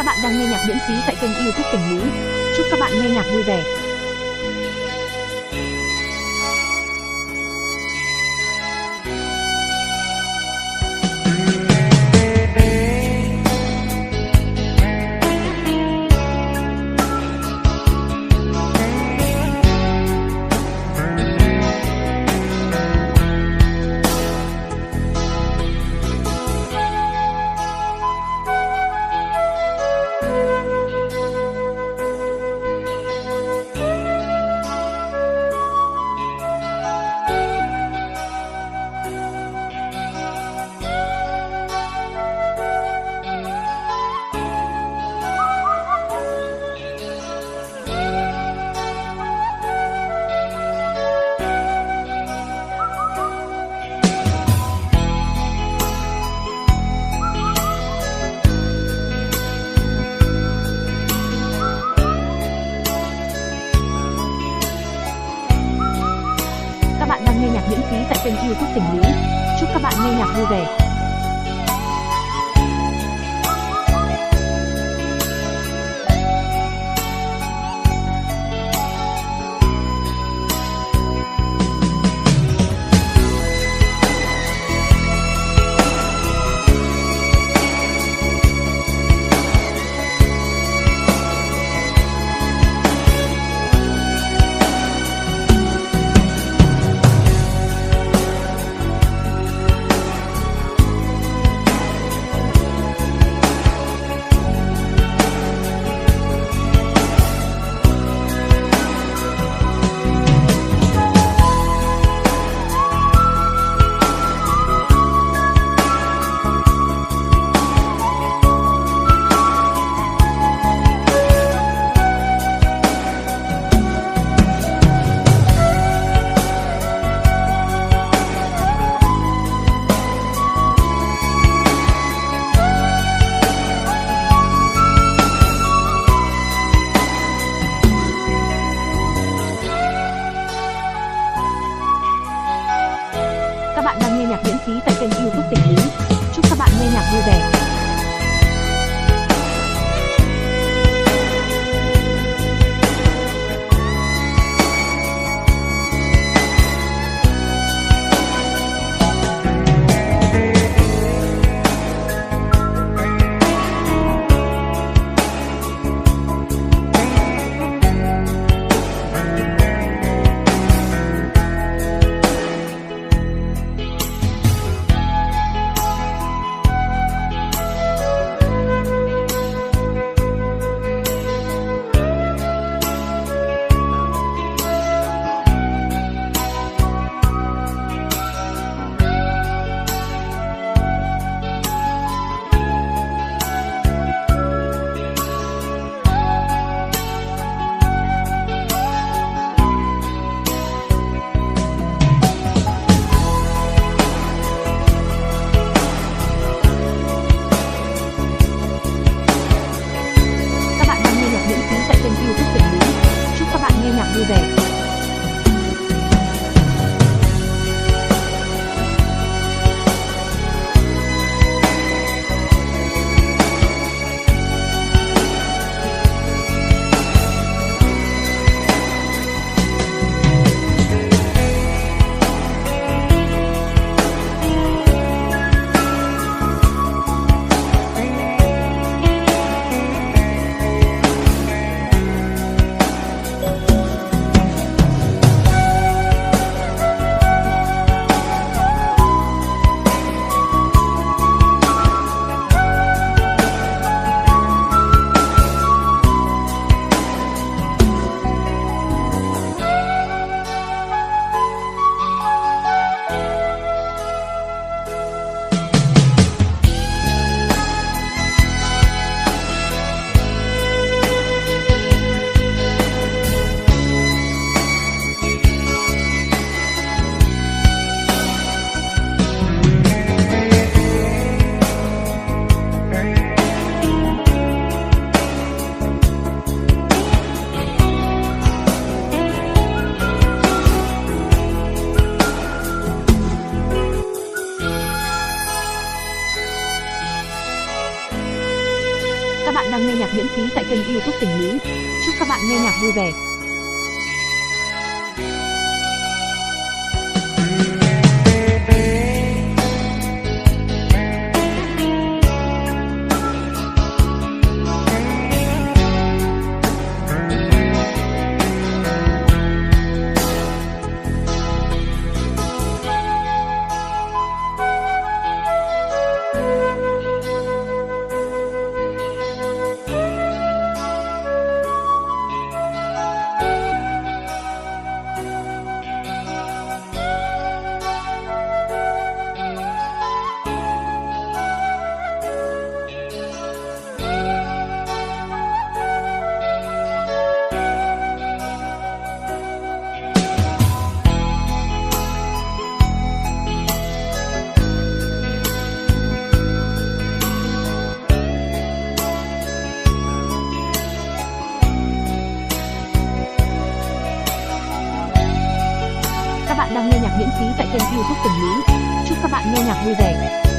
Các bạn đang nghe nhạc miễn phí tại kênh YouTube Tỉnh Lý. Chúc các bạn nghe nhạc vui vẻ. Các bạn đang nghe nhạc miễn phí tại kênh YouTube Tỉnh Lý. Chúc các bạn nghe nhạc vui vẻ. Các bạn đang nghe nhạc miễn phí tại kênh YouTube Tỉnh Lý. Chúc các bạn nghe nhạc vui vẻ. Bạn đang nghe nhạc miễn phí tại kênh YouTube Tỉnh Lý. Chúc các bạn nghe nhạc vui vẻ. Các bạn đang nghe nhạc miễn phí tại kênh YouTube Tỉnh Lý. Chúc các bạn nghe nhạc vui vẻ.